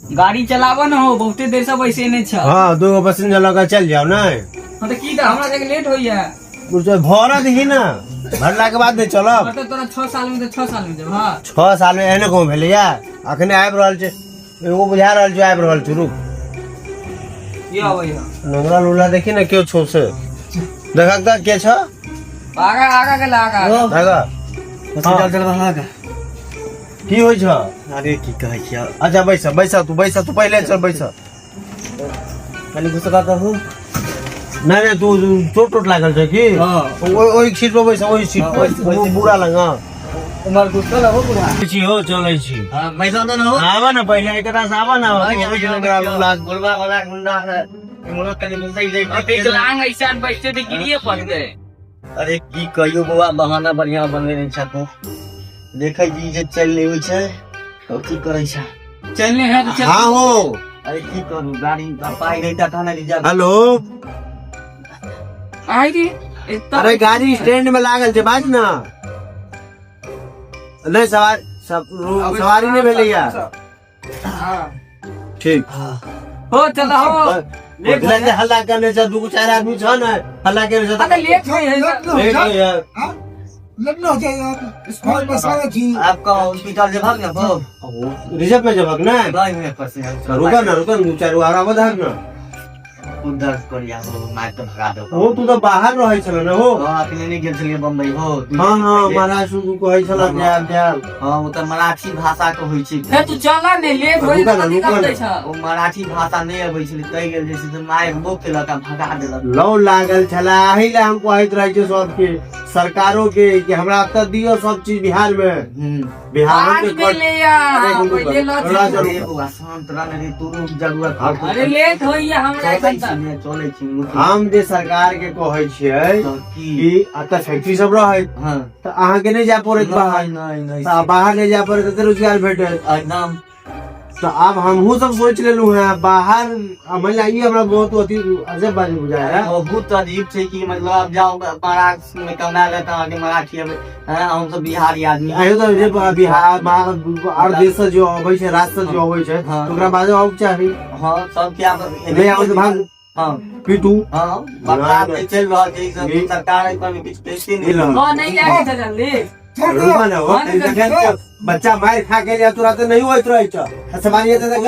गाड़ी चलाबऽ न हो, बहुते देर से बैसे नहि छ। हाँ, दूगो पैसेंजर लऽ कऽ चलि जाउ ने। हाँ, तऽ की तऽ हमरा सबके लेट होइया। कुछ भरत ही ना, भरला के बाद नहीं चलब। मतलब तोरा 6 साल में तऽ 6 साल में जब। हाँ, 6 साल में एहने गाँव भेलैया? अखने आबि रहल छै, एगो बुझा रहल छै, आबि रहल छै, रुक। ये अबै है। नंगरा लूला देखी ने केओ छौ से देखक तऽ के छ। आगा आगा गेला, आगा आगा। देखा। हॉस्पिटल चलबा अहाँके? की होइ छ? अरे, की कहै छियै। अच्छा, बैस बैस, तू बैस, तू पहिले चल, बैस। कनि घुसका कहू। नहि नहि, तू चोट टोट लागल छै की? हाँ। ओहि ओहि सीट पर बैस, ओहि सीट हाँ, पर। ओहि- बुढ़ा लग। हाँ। उमर घुसकल हो बुढ़ा। छी हो, चलै छी। हाँ, बैसो तो न हो। आबऽ ने पहिले, एकरा से आबऽ ने। नंगरा लूला। गुलबा वाला गुंडा है इमरो, कनि घुसै छै। विकलांग ऐसा बैठते तऽ गिरिए पड़तै। अरे, की कहियो बौआ, बहाना बढ़िया बनबे नहि छको। देखै छी जे चलि नहि होइ छै, तो की करै छै? चलने है तऽ चल। हाँ हो। अरे, की करू, गाड़ी पाइ नहि तखन ने रिजर्व। हेलो। आइ रे एतऽ। अरे, गाड़ी स्टैंड में लागल छै, बाज ना। नहि, सवार सब सवारी नहि भेलैया। हाँ। ठीक। हो, चल हो। लेट बुझलै जे हल्ला करने छै, दूगो चारि आदमी छ ने, हल्ला करने छै। हाँ, तऽ लेट होइ है। लेट होइया। लेट हो जाए आप स्कूल बस आए थी। आपका हॉस्पिटल जे भाग ने बौ। रिजर्व में जबक ने। भाई में फंसे हम। रुका ना, रुका ना, दू चारि गो आर आबऽ दहक ने। उधर करिया हो, मार के भगा दो। हो, तू तऽ बाहर रहै छल ने हो? हाँ, अखने नहि गेल छलियै बम्बई हो। हाँ हाँ, महाराष्ट्र तू कहै छल जायब जायब। हाँ, ओ तऽ मराठी भाषा के होइ छै। हे, तू चल ने, लेट होइ। रुका ना, रुका ना। छै। ओ मराठी भाषा नहि अबै छलै, तै गेल जे छै से मारि बो केलक आ भगा देलक। लौ लागल छलै। एहि लए हम कहैत रहै छियै सबके, सरकारो के, कि हमरा एतऽ दियौ सब चीज बिहार मे। बिहार आज के भेलैया। अरे, रुकू, पहिले लऽ थोड़ा चल। चलू। अरे बौआ, शांत रह ने रे, तोरो जरूरत। हाँ। अरे, लेट होइया हमरा चलै एखन छी तक। ने, चलै छी। हम जे सरकार के कहै छियै तऽ की? कि एतऽ फैक्ट्री सब रहै तऽ अहाँके नहि जाय पड़ैत बाहर। नहि नहि। तऽ बाहर नहि जाय पड़ैत तऽ रोजगार भेटत। एकदम। तऽ आब हमहूँ सब सोचि लेलहुँ हेँ बाहर आ मानि लिअ, ई हमरा बहुत अथी अजब बात बुझाय है। बहुत अजीब छै कि मतलब आब जाउ महाराष्ट्र में कमाए ले तऽ अहाँके मराठी अबै हैं, हम सब बिहारी आदमी। आयो तऽ जे बिहार आओर देश से जो अबै छै, राज्य से जो अबै छै, तऽ ओकरा बाजऽ आबक चाही। हाँ, सबके आब नहि आबै तऽ भाग। पीटू। हाँ, बदलाव जे चलि रहल छै ई सब, सरकार एहि पर किछु देखते नहि। हाँ, नहि जाके छै जल्दी। रुका ना हो, हाँ, बच्चा मारि खा के लिया, तोरा तऽ नहीं होइत रहै छ सवारी एतऽ।